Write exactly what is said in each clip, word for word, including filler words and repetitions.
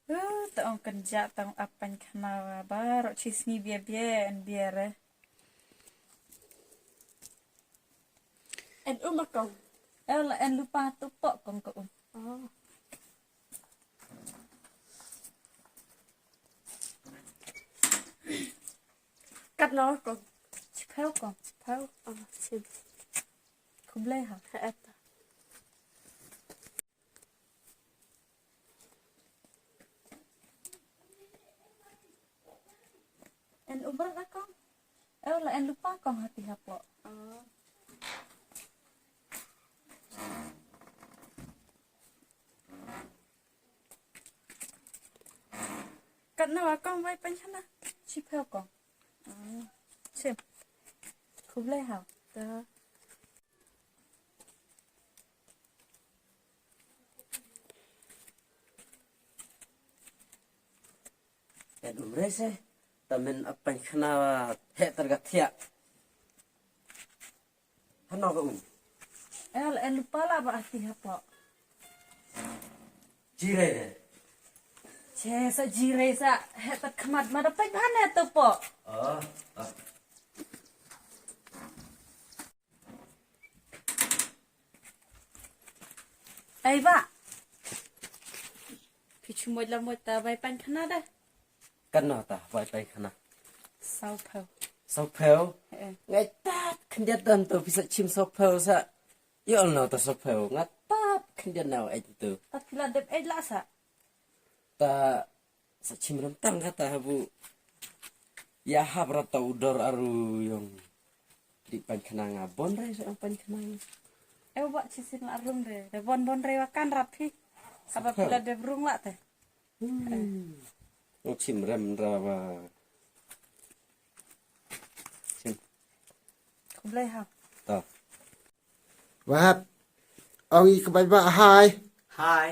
Uh, tong kan ja tong apan khana wa baroh chi sngi bia bia en bia re. En um akong. El en lupa tu pok kong ka um. Oh. Kat no kong. Chipel kong. Chipel. Oh, sim. Khublei ha. Ha et. En umrah lah kong. Eh, la en lupa kong hati hapo. Oh. Kat na wa kong bai pan chana. Chipel kong. Oh. Chip. Khublei ha. Ta. En um re se, ta men apan khana he tar ga thiah. Hano ka um. El en lupa la ba ati hapo. Jire ne. Che sa jire sa he tat khmat ma da pek hane to po. Oh, oh. Ai ba. Phi chu moj la moj ta bai pan khana da. Kan no ta bai pan khana. Sau phau. Sau phau. Eh. Ngai ta khyndiat dan to phi sa chim sau phau sa. Yo no ta sau phau ngat ta khyndiat nau ai tu. Ta phi la dep ai la sa. Ta sa chim ram tang kata habu. Ya hap rat ta udor aru yong. Di pan khana nga bon re sa pan khana. Eh, wa chi sin la rum re. Re bon bon re wa kan rap phi. Haba phi la dep rung la te. Hmm. Ong chim rem ra wa. Chim. Khublei ha. Ta. Wahap. Ong i kbai ba hai. Hai.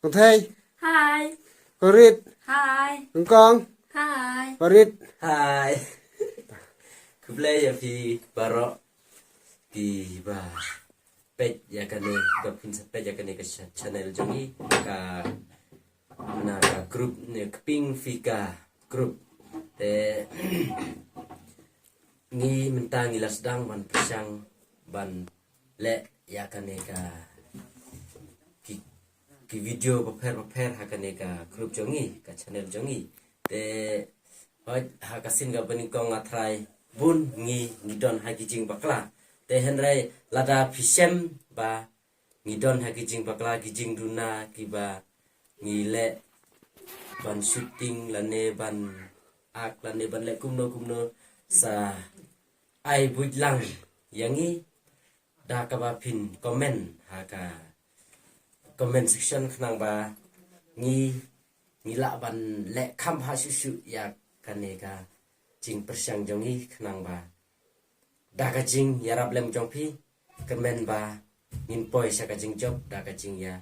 Kong Thei. Hai. Kong Rit. Hai. Kong Kong. Hai. Kong Rit. Hai. Khublei ya phi baroh. Ki ba page ya kane, ka phin sa page ya kane ka cha-, channel jong i ka na ka group ne ka ping phi ka group. Te ngi mynta ngi la sdang ban pyrshang ban leh ya kane ka ki, ki video bapher bapher ha kane ka group jong i, ka channel jong i. Te hoi ha ka sin ka bani kong nga trai bun ngi ngi don ha ki jingbakla. Te hynrei lada phi shem ba ngi don ha ki jingbakla ki jingduna kiba ngi leh ban shooting lane ban act lane ban leh kumno kumno sa ai buit lang ya ngi da kaba phin comment ha ka comment section khnang ba ngi ngi lah ban leh kham ha shu shu ya kane ka jingpyrshang jong i khnang ba da ka jingïarap lem jong phi kyrmen ba ngin poi sha ka jingjop da ka jingïa,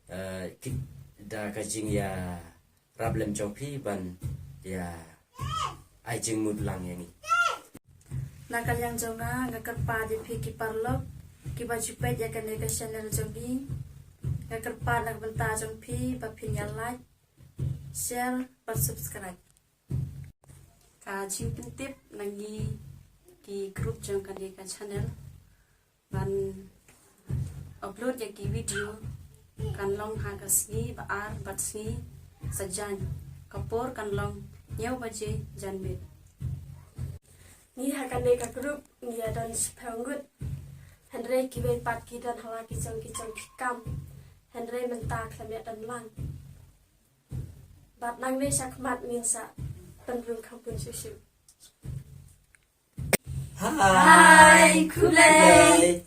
eh, ki, da ka jingïarap lem jong phi ban ïa ai jingmut lang ïa ngi. Na ka liang jong nga nga kyrpad ïa phi ki paralok kiba ju peit ïa kane ka channel jong ngi. Nga kyrpad na ka bynta jong phi ba phin ïa like, share bad subscribe. Ka jingpyntip na ngi ki group jong kane ka channel ban upload ïa ki video kan long ha ka sngi ba ar bad sngi sajan ka por kan long hynñiew baje janmiet. Ngi ha kane ka group ngi ïa don shiphew ngut. Hynrei kiwei pat ki don ha la ki jong ki jong ki kam. Hynrei mynta khlem ïa don lang. Bad nangne shakhmat ngin sa pynrung kham bun shuh shuh. Hai, khublei.